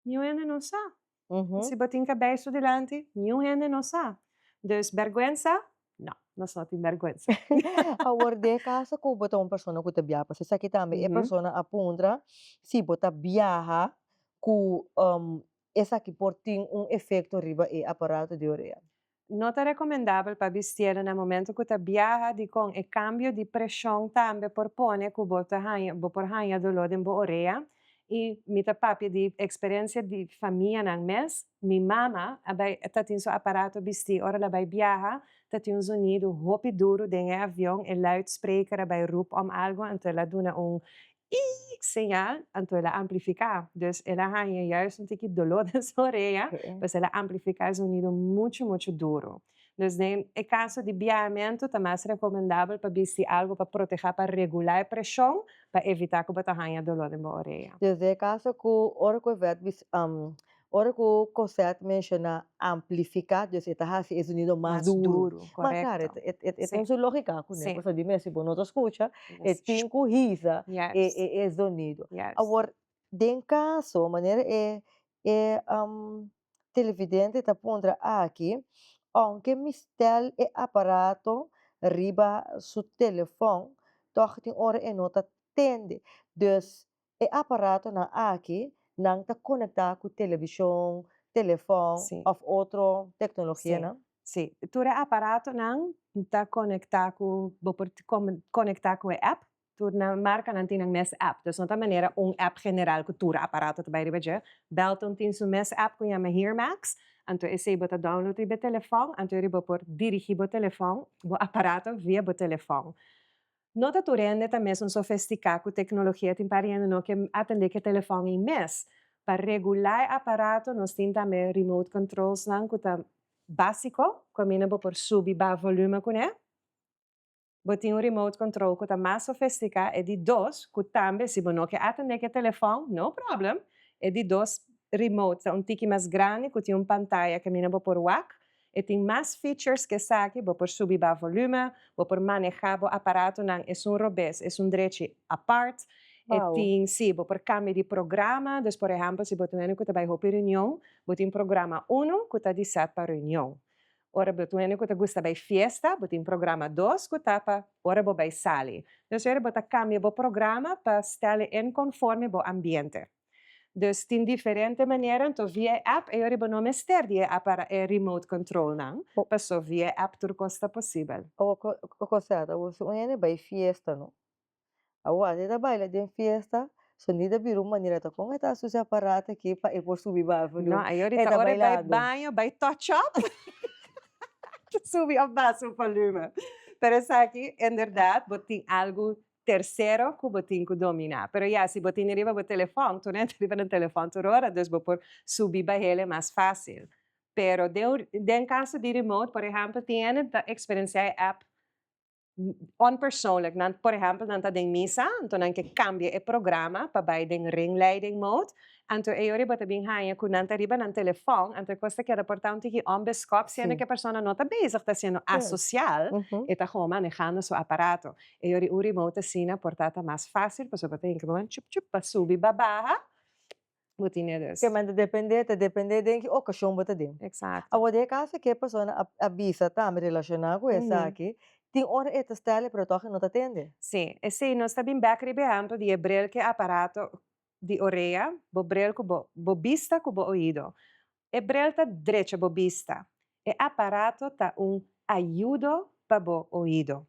niun hende no sa. Si bo tin kabei su dilanti, niun hende no sa. Dus bèrgwensa, no. Nos no tin bèrgwensa. Awor den e kaso ku bo ta un persona ku ta biaha, pasobra esaki tambe e persona a puntra si bo ta biaha ku esaki por tin un efekto riba e aparato di orea. No ta rekomendabel pa bistiel na momento ku ta biaha dikon e kambio di preshon tambe por pone ku bo ta haña bo por haña doló den bo orea i mi ta papia di eksperensia di famianan mes, mi mama a bai ta tin su aparato bistí ora el a bai biaha ta tin un zonido hopi duru den e avion e luidspreker a bai rup om algu anto el a duna un iik señal, anto el a amplifiká. Dus el a haña juist un tiki doló den su orea, pues el a amplifiká e zonido muchu muchu duru. Dus den e kaso di biahamentu ta mas rekomendabel pa bisti algu pa protehá pa regulá e preshon pa evitá ku bo ta haña doló den bo orea. Dus den e kaso ku ora ku e vèt bis Ora ku Cosette menshoná amplifiká, dus e ta hasi e zonido mas Mas duru. duru, Ma klaro, korekto. e Sí. tin su lógika kuné, Sí. pasobra di mes si bo no ta skucha, e Yes. tin ku hisa e Juist. e e zonido. Juist. Awor, den kaso manera e e televidente ta puntra aki, ounke mi stel e aparato riba su telefòn, tòg tin ora e no ta tende. Dus E aparatonan aki nan ta konektá ku televishon, telefòn òf otro teknologianan? Sí, tur e aparatonan ta konektá ku, bo por konektá ku e app, tur nan markanan tin nan mes app, dus no ta manera un app general ku tur aparato ta bai riba dje. Belton tin su mes app ku yama HearMax, anto esei bo ta download riba e telefòn, anto bo por dirigí bo telefòn, bo aparato via bo telefòn. No ta tur hende ta mesun sofestiká ku teknologia tin par hende no ke atendé ku e telefòn ei mes. Pa regulá e aparato nos tin tambe remote controlsnan ku ta básiko ku aminda bo por subi baha volume kuné. Bo tin un remote control ku ta mas sofestiká, e di dos ku tambe si bo no ke atendé ku e telefòn, no problem, e di dos remote ta un tiki mas grandi ku tin un pantaya ku aminda bo por wak. E tin mas features ku esaki, bo por subi ba volume, bo por manehá bo aparatonan esun robes, esun drechi apart. E tin, sí, bo por kambia di programa, dus por ehèmpel si bo ta un hende ku ta bai hopi reunion, bo tin programa unu ku ta di sèt pa reunion. Ora bo ta un hende ku ta gusta bai fiesta, bo tin programa dos ku ta pa ora bo bai sali. Dus ora bo ta kambia bo programa pa stèl e in konforme bo ambiente. Dus tin diferente manera, anto via e app e ora bo no mester di e apara e remote control nan, paso via e app tur cos ta posibel. Awor Cosette, awor si un hende bai fiesta no, awor e ta baila den fiesta, so ni ta bira un manera ta con e ta hasi su aparato aki pa e por subi baha volumen, No, e ora e ta ta ora e bai bailando. baño, bai touch up, ta subi of baha su volumen. Pero esaki inderdaad bo tin algo Tersero ku bo tin ku dominá. Pero ya, si bo tene riba bo telefòn, tur hende riba nan telefòn tur ora, dus bo por subi bahele mas fásil. Pero den un den kaso di remote, por ehèmpel, tin hende ta eksperensiá e app onpersoonlijk. Nan, por ehèmpel, nan ta den misa, anto nan ke kambia e programa pa bai den ringleiding mode, Anto e ora bo ta bin haña ku nan ta riba nan telefòn, anto e kos ta keda por ta un tiki ònbeskòp siendo ku e persona no ta bezig ta siendo asosial, e ta gewoon manehando su aparato. E ora un remote asina por ta ta mas fásil pasobra bo ta hinka bo chup chup pa subi pa baha, bo tine dus. Ke men ta dependé, ta dependé den ki okashon bo ta den. Eksakto. Awor den e kaso ke e persona a bisa tambe relashoná ku esaki, tin ora e ta stèl pero tòg e no ta tende. Sí, esei nos ta bin bèk riba e ehèmpel di e bril ku e aparato di orea, bo bril ku bo bo bista ku bo oido. E bril ta drecha bo bista. E aparato ta un ayudo pa bo oido.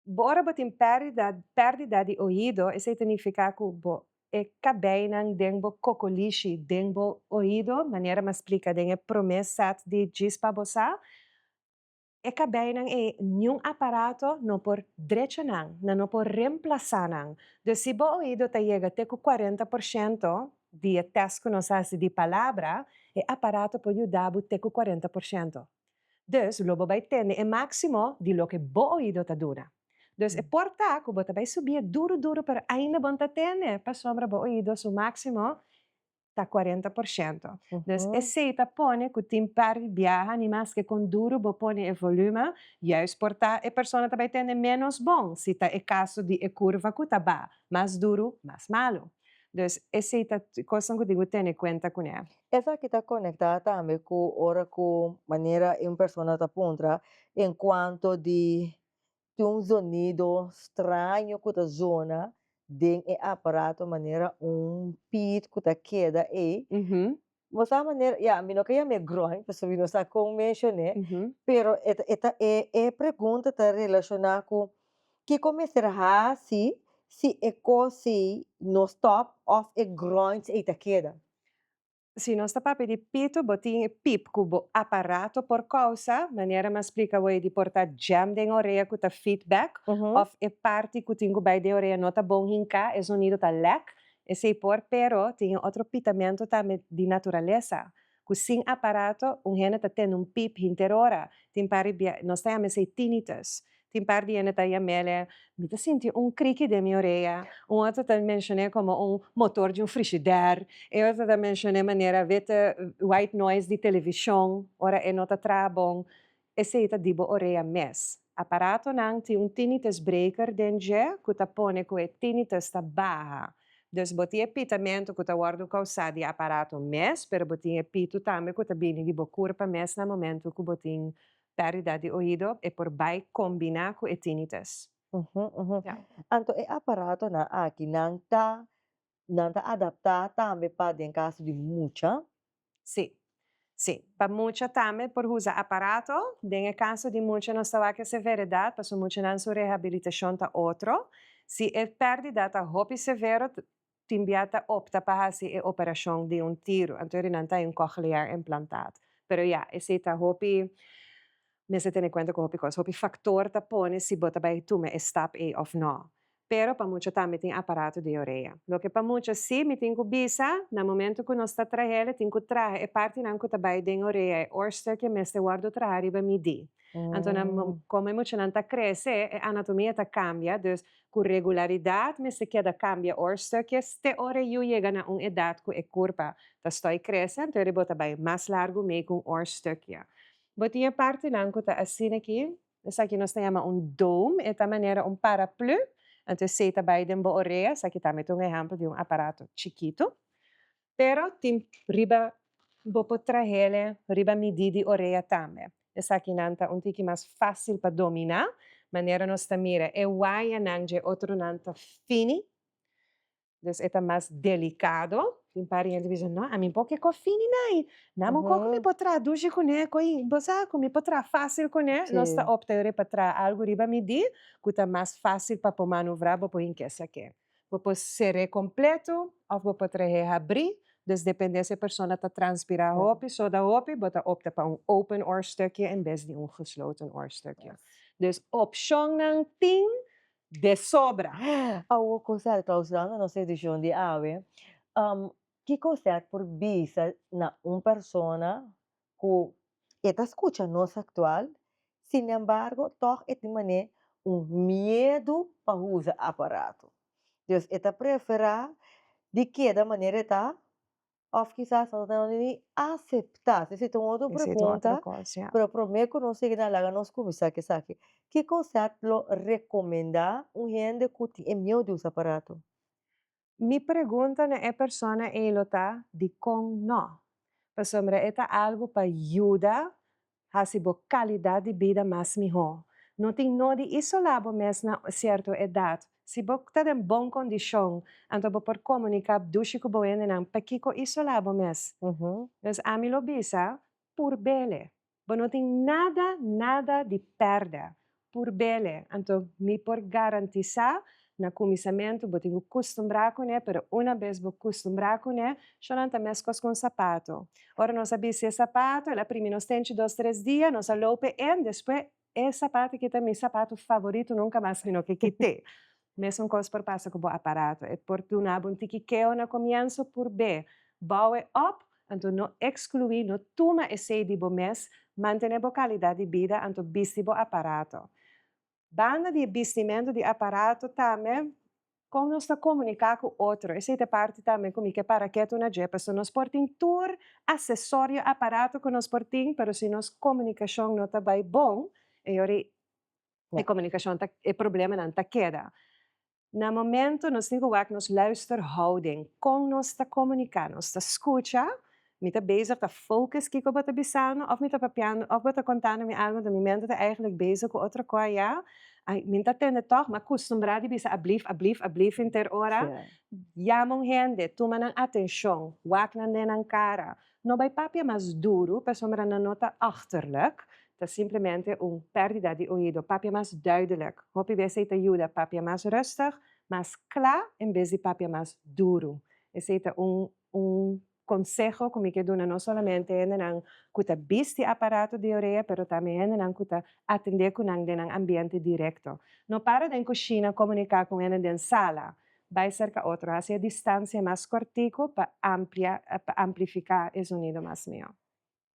Bo ora bo tin pèrdida pèrdida di oido esei ta nifiká ku bo e kabeinan den bo kokolishi den bo oido, manera mi a splika den e promé sèt di Djis pa Bo Sa, E kabeinan ei niun aparato no por drecha nan, nan no por remplasá nan. Dus si bo oido ta yega te ku 40% di e tèst ku nos hasi di palabra, e aparato por yuda bo te ku 40%. Dus lo bo bai tende e máksimo di loke bo oido ta duna. Dus e por ta ku bo ta bai subié duru duru pero ainda bo no ta tende pasobra bo oido su máksimo ta 40%. Dus esei ta pone ku tin par di biaha ni maske kon duru bo pone e volume, juist por ta e persona ta bai tende ménos bon, si ta e kaso di e kurva ku ta ba, mas duru, mas malu. Dus esei ta kosnan ku tin ku tene kuenta kuné. Esaki ta konektá tambe ku ora ku manera un persona ta puntra enkuanto di tin un zonido straño ku ta zona den e aparato manera un piet ku ta keda ei. Bo sa manera, ya, mi no ke yam'é groin pasobra mi no sa kon menshon'é, pero e ta e ta e e pregunta ta relashoná ku kiko mester hasi si e kos ei no stòp òf e groins ei ta keda. Si nos ta papia di pitu, bo tin e pip ku bo aparato por kousa, manera mi a splika bo ei di por ta jam den orea ku ta feedback, òf e parti ku tin ku bai den orea no ta bon hinká, e zonido ta lèk, esei por, pero tin e otro pitamentu tambe di naturalesa, ku sin aparato un hende ta tende un pip hinter ora, tin par di bia, nos ta yama esei tinnitus, Tin par di hende ta yam'el, Mi ta sinti un kriki den mi orea. Un otro ta menshon'é komo un motor di un frishider. E otro ta menshon'é manera witte white noise di televishon ora e no ta traha bon. Esei ta di bo orea mes. Aparatonan tin un tinnitus breaker den dje ku ta pone ku e tinnitus ta baha. Dus bo tin e pitamentu ku ta wòrdu kousá di e aparato mes, pero bo tin e pitu tambe ku ta bini di bo kurpa mes na momentu ku bo tin Pèrdida di oido e por bai kombiná ku e tinnitus. Ja. Anto e aparatonan aki nan ta nan ta adaptá tambe pa den kaso di mucha? Sí. Sí. Pa mucha tambe por usa aparato. Den e kaso di mucha nos ta wak e severedat pasobra muchanan su rehabilitashon ta otro. Si e pèrdida ta hopi severo Tin bia ta opta pa hasi e operashon di un tiru, anto eri nan ta hay un cochlear implantaat. Pero ya, esei ta hopi, mester tene kuenta ku hopi kos, hopi faktor ta pone si bo ta bai tuma e stap ei òf nò. Pero pa mucha tambe tin aparato di orea. Loke pa mucha si mi tin ku bisa, na momento ku nos ta trahel e tin ku traha e partinan ku ta bai den orea, e oorstukje mester wòrdu traha riba midí. Anto na komo e muchanan ta krese, e anatomia ta kambia, dus Ku regularidat mester keda kambia oorstukjes te ora e yu yega na un edat ku e kurpa ta stoi krese, anto eri bo ta bai mas largu mei ku un oorstukje. Bo tin e partinan ku ta asina aki, esaki nos ta yama un dome, e ta manera un paraplu, anto esei ta bai den bo orea, esaki tambe ta un ehèmpel di un aparato chikitu. Pero tin riba bo por trahele riba midí di orea tambe. Esakinan ta un tiki mas fásil pa dominá, manera nos ta mira e wayanan dje otronan ta fini, dus e ta mas delikado. Tin par di hende bisa, no, ami por ke kos fini nai, nan un kos ku mi por traha dushi kuné, koi bo sa ku mi por traha fásil kuné. Nos ta opta ora pa traha algu riba midí ku ta mas fásil pa por manovrá, bo por hinka esaki. Bo por ser'é kompleto òf bo por trah'é habrí, dus dependé si e persona ta transpirá hopi, soda hopi, bo ta opta pa un open oorstukje en bes di un gesloten oorstukje. Dus opshonnan tin de sobra. Awor Cosette, klausurando nos edishon di awe, kiko Cosette por bisa na un persona ku e ta skucha nos aktual, sinembargo tòg e tin manera un miedu pa usa aparato. Dus e ta preferá di keda manera e ta òf kisas no ta ni aseptá. Esei ta un otro pregunta, pero promé ku nos sigui na laga nos kuminsá ku esaki. Kiko usted lo rekomendá un hende ku tin e miedu di usa aparato? Mi pregunta na e persona ei lo ta, Dikon no? Pasobra e ta algu pa yuda hasi bo kalidat di bida mas mihó. No tin no di isolá bo mes na sierto edat. Si bo ta den bon kondishon, anto bo por komuniká dushi ku bo hendenan, pakiko isolá bo mes? Dus ami lo bisa, Purb'ele. Bo no tin nada, nada di pèrdè. Purb'ele. Anto mi por garantisá, na kuminsamentu bo tin ku kustumbrá kuné, pero una bes bo kustumbrá kuné, shonnan ta meskos ku un sapato. Ora nos a bisti e sapato, el a primi nos tenchi dos tres dia, nos a lope en, despues e sapato aki ta mi sapato favorito, nunka mas mi no ke kit'é. Mesun kos por pasa ku bo aparato. E por duna bo un tiki keo na komienso, purb'é. Bou e òp, anto no ekskluí, no tuma esei di bo mes, mantené bo kalidat di bida, anto bisti bo aparato. Banda di e bistimentu di aparato tambe, kon nos ta komuniká ku otro, esei ta e parti tambe ku mi ke para ketu na dje, pasobra nos por tin tur asesorio, aparato ku nos por tin, pero si nos komunikashon no ta bai bon, e yori e komunikashon ta, e problemanan ta keda. Na momento nos tin ku wak nos luisterhouding, kon nos ta komuniká, nos ta skucha, mi ta bezig ta focus kiko bo ta bisando òf mi ta papiando òf bo ta kontando mi algu anto mi mente ta eigenlijk bezig ku otro kos ya, ai mi ta tende tòg, mi a kustumbrá di bisa ablif, ablif, ablif henter ora. Yama un hende, tuma nan atenshon, wak nan den nan kara, no bai papia mas duru pasobra nan no ta achterlijk, ta simplemente un pèrdida di oido. Papia mas duidelijk. Hopi bes ei ta yuda papia mas rustig, mas kla en bes di papia mas duru. Esei ta un un konseho ku mi ke duna no solamente hendenan ku ta bisti aparato di orea pero tambe hendenan ku ta atendé ku nan den nan ambiente direkto. No para den kushina komuniká ku hende den sala. Bai serka otro. Hasi e distansia mas kòrtiku pa amplia pa amplifiká e zonido mas mihó.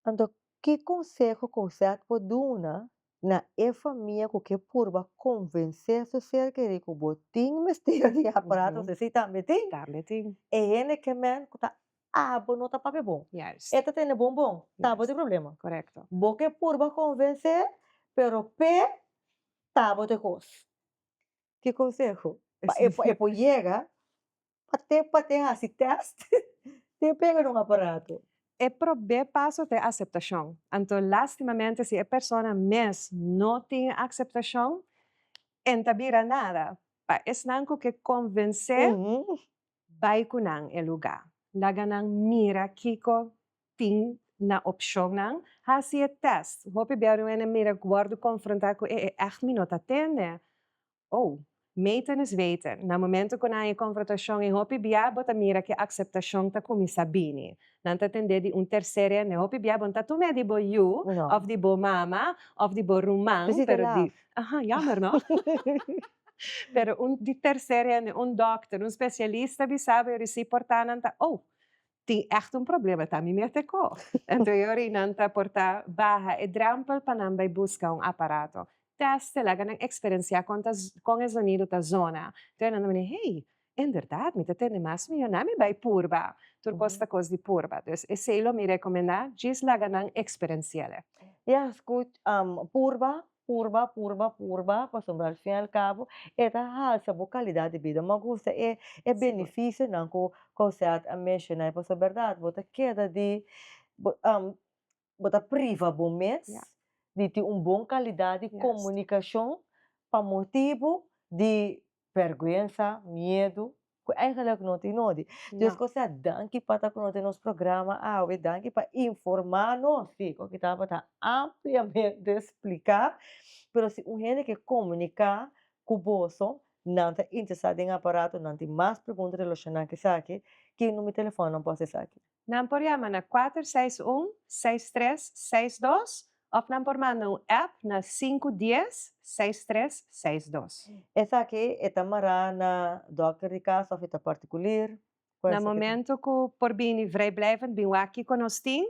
Anto ki konseho Cosette por duna na e famia ku ke purba konvensé su ser kerí ku bo tin mester di aparato si si tambe tin? Tambe tin. E hende ke men ku ta abo no ta papia bon. Juist. E ta tende bon bon, ta bo tin problema. Korekto. Bo ke purba konvensé, pero p'e ta bo te kos. Ki konseho? Pa e e por yega pa te pa te hasi tèst te pega na un aparato. E promé paso ta e aseptashon. Anto lastimamente si e persona mes no tin e akseptashon, e n ta bira nada. Pa esnan ku ke konvensé, bai ku nan e lugá. Laga nan mira kiko tin na opshonnan. Hasi e tèst. Hopi bia un hende mira wòrdu konfrontá ku e e ègt mi no ta tende. Oh, meten is weten. Na momento ku nan haña konfrontashon i hopi bia bo ta mira ku e akseptashon ta kuminsá bini. Nan ta tendé di un terser hende. Hopi bia bo no ta tum'é di bo yu òf di bo mama òf di bo ruman, pero di, aha, jammer no? Pero un di terser hende, un dòkter, un spesialista bisa bo i risi por ta nan ta, oh, tin ègt un problema, ta mi mete ko. Anto e ora nan ta por ta baha e drèmpel pa nan bai buska un aparato. Tèste, laga nan eksperensiá kon ta kon e zonido ta zona. Anto nan ta mira, hey, inderdaad, mi ta tende mas mihó, nan mi bai purba. Tur kos ta kos di purba. Dus esei lo mi rekomendá, djis laga nan eksperensi'é. Ya, skuch, purba Purba, purba, purba, pasobra al fin al cabo e ta halsa bo calidad di bida. M'a gusta e e beneficionan cu Cosette a menciona, e pasobra berdad bo ta keda di bo bo ta priva bo mes di tin un bon calidad di comunicacion pa motibo di Vergüenza, miedu, ku eigenlijk no tin nodi. Dus ku sa danki pa ta ku nos den nos programa awe, danki pa informá nos, sí, ku aki tabata ampliamente spliká, pero si un hende ke komuniká ku boso, nan ta interesá den aparato, nan tin mas pregunta relashoná ku esaki, ki number di telefòn nan por hasi esaki? Nan por yama na kuater seis un, seis tres, seis dos òf nan por manda un app na sinku dies, seis tres, seis dos. Esaki e ta mará na dòkter di kas òf e ta partikulir? Na momento ku por bini vrijblijvend bin wak kiko nos tin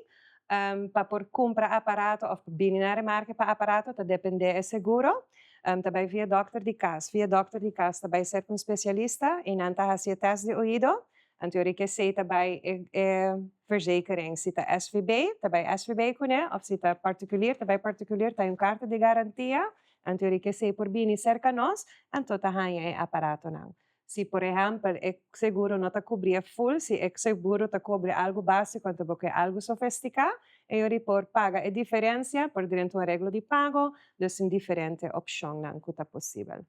pa por kumpra aparato òf bini na remarke pa aparato ta dependé e seguro. Ta bai via dòkter di kas. Via dòkter di kas ta bai serka un spesialista i nan ta hasi e tèst di oido. Anto ora ke esei ta bai e e verzekering, si ta SVB ta bai SVB kuné òf si ta partikulier ta bai partikulier, ta un karta di garantia, anto ora ke esei por bini serka nos, anto ta haña e aparatonan. Si por ehèmpel e seguro no ta kubri e ful, si e seguro ta kubri algu básiko anto bo ke algu sofestiká, e ora por paga e diferensia por drenta un areglo di pago, dus tin diferente opshonnan ku ta posibel.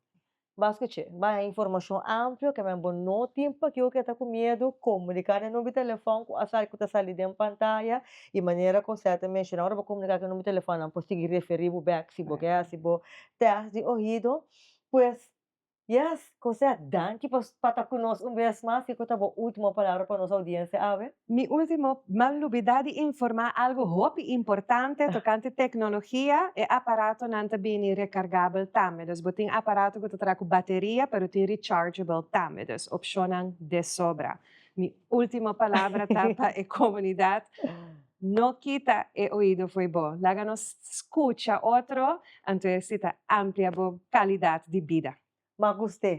Mas ku che, bai haña informashon amplio ke men bo no tin pakiko ke ta ku miedu, komuniká na e number di telefòn ku a sali ku ta sali den pantaya i manera ku Seth a menshoná ora bo komuniká ku e number di telefòn nan por sigui referí bo bèk si bo ke hasi bo tèst di ohido. Pues, yes, Cosette, danki pa pa ta ku nos un bes mas. Kiko ta bo último palabra pa nos oudiensia awe? Mi último, m'an lubidá di informá algu hopi importante tokante teknologia, e aparatonan ta bini rekargabel tambe. Dus bo tin aparato ku ta traha ku bateria pero tin rechargeable tambe, dus opshonnan de sobra. Mi último palabra ta pa e komunidat, no kita e oido fo'i bo, laga nos skucha otro, anto esei ta amplia bo kalidat di bida. M'a gust'é,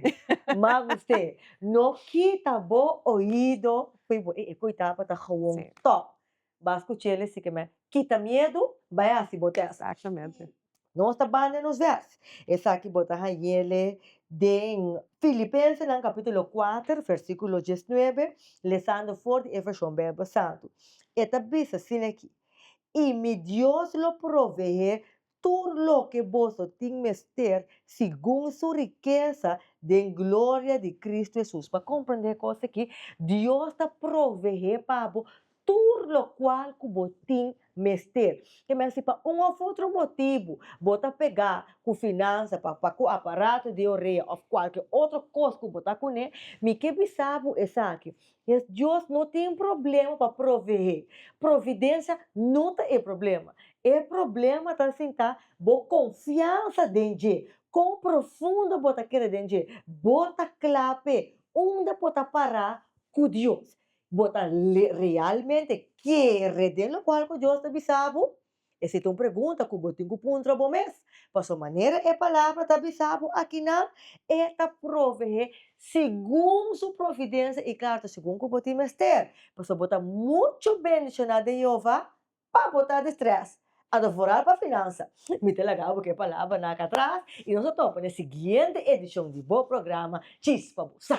m'a gust'é. No kita bo oido fo'i bo. E koe tabata gewoon top. B'a skuch'el esei ke men kita miedu, bai hasi bo tèst. Exactamente. Nos ta banda nos vèrs. Esaki bo ta hañ'ele den Filipensenan kapítulo kuater, versíkulo diesnuebe, lesando for di e vershon Beibel Santu. E ta bisa asina aki, I mi Dios lo proveé tur loke boso tin mester segun su rikesa den gloria di Cristo Hesus. Pa comprende e cos aki, Dios ta proveé pa bo tur locual cu bo tin mester. Ke men si pa un of otro motibu bo ta pegá cu finansa pa pa cu aparato di orea of cualke otro cos cu bo ta cune, mi ke bisa bo esaki, Es Dios no tin problema pa proveé. Providencia no ta e problema. E problema ta sinta bo confiansa den dje. Con profundo bo ta kere den dje. Bo ta cla p'e. Unda bo ta para cu Dios? Bo ta realmente kere den locual cu Dios ta bisa bo? Esei ta un pregunta ku bo tin ku puntra bo mes, pasobra manera e Palabra ta bisa bo akinan, e ta proveé segun su providensia i klaro ta segun ku bo tin mester. Pasobra bo ta muchu bendishoná den Jehová pa bo ta di strès, anto foral pa finansa. Mi ta laga bo ku e palabranan akí atras i nos ta topa na e siguiente edishon di bo programa Chispa Bo Sa.